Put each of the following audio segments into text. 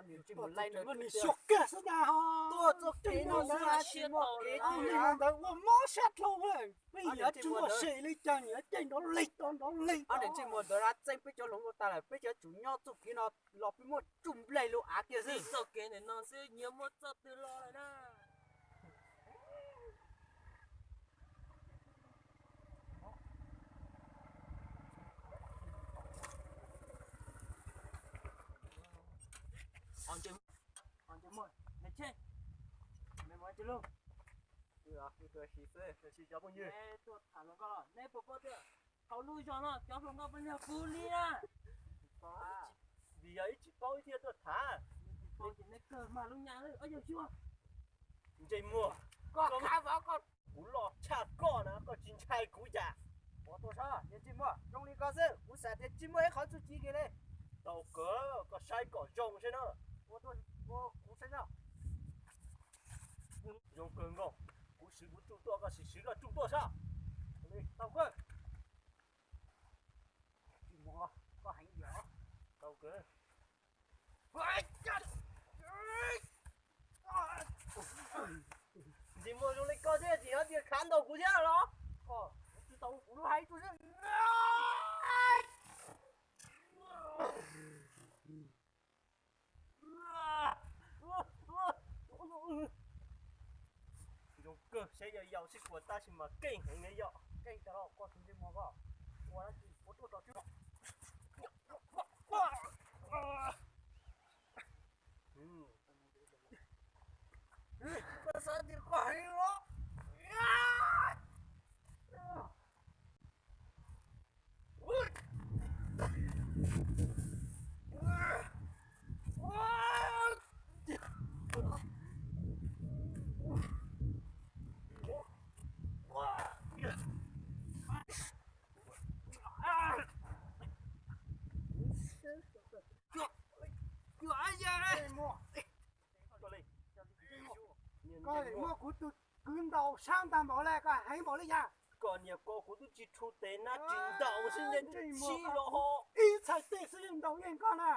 Nws tsis mus laij nws, nws xyuas kiag xwb na. Tuaj txoj kev no ntawd, tsis muaj kev tus neeg ntawd ua mob sab dhau lawm. Peb yuav tsis muaj se li cas, yuav caij nrov lig tod nrov lig tod. Tsis muaj ntawd, txeeb peb cov hluas nkauj tas lawm, peb cov tsum nyob txoj kev no los peb muab tsuj nplaig lub av kiag xwb. Txoj kev ntawm no xwb nyias muaj txoj twg los lawm na. Tuaj tham hluas nkauj los, neb puas paub tias hauv lub zos no cov hluas nkauj pheej yog kuv li na. Vim yog ib tsis paub ib thiaj tuaj tham. Neb kawg mas lub nyam, yog xyuas. Ntsej muag, koj khav vov koj, kuv loj tshaj koj na koj tsis ntshai kuv yam. Ua tuaj saib, niag ntsej muag zoo li koj xwb kuv xav tias tsis muaj ib qhov txuj ci kiag li. Tau kawg, koj saib kom zoo saib na. Ua tuaj, kuv saib na. Zoo kawg nkaus, kuv siv kuv tsuj tuaj, koj sim siv koj tsuj tuaj saib. Tau kawg. Koj heev yam. Tau kawg. Ntsej muag zoo li koj thiab tsis yog tias khav ntau kuv thiab los? Tsis tau kuv lub hais tsuj xwb. Zoo kawg, saib yau yau sib khuas tab sis mas keej heev na yom. Keej tas los koj tus ntsej muag koj ua dab tsi ua tuaj tso tswb. Koj xav tias koj heev los. Koj muab kuv tus kwv ntaus sab ntag npaum li, koj heev npaum li cas? Koj niag ko kuv twb tsis rhu tes nab tsis ntaus xwb, ntsej muag los ho ib txhais tes xwb yeej ntaus yeej koj na.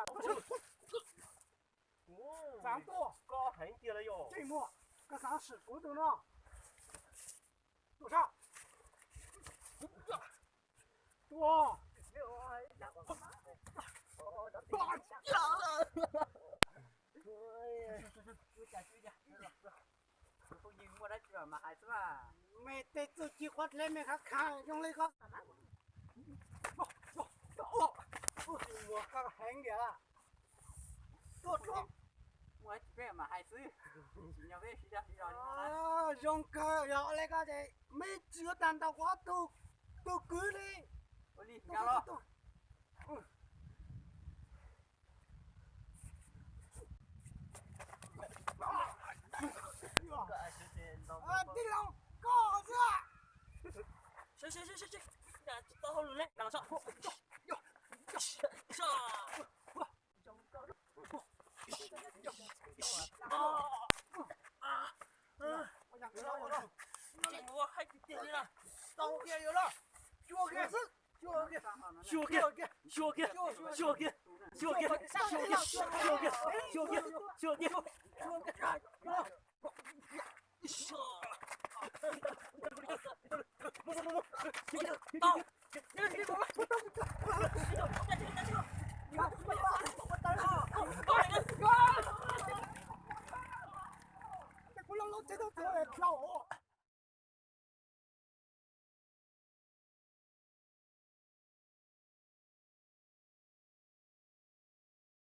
Xav tuaj, koj heev tiag los yog? Ntsej muag, koj xav sim kuv tus no. Tuaj sab. Tuaj. Mej tej txuj ci qhuav dleb mej khav khav zoo li koj. Ntsej muag koj heev tiag. Tuaj, tuaj. Zoo kawg, yog li koj ces mej tsis yuav tag ntaus kuv ob tug kwv li. Ua li cas los? Tij laug, koj xwb. Tsis tau hauj lwm li. Tsis muaj hais tiag tiag li na. Tau kiag yuav los. Xyuas kiag xwb. Xyuas kiag, xyuas kiag, xyuas kiag, xyuas kiag, xyuas kiag, xyuas kiag, xyuas kiag, xyuas kiag. Kuv loj loj tsev tau txog tau.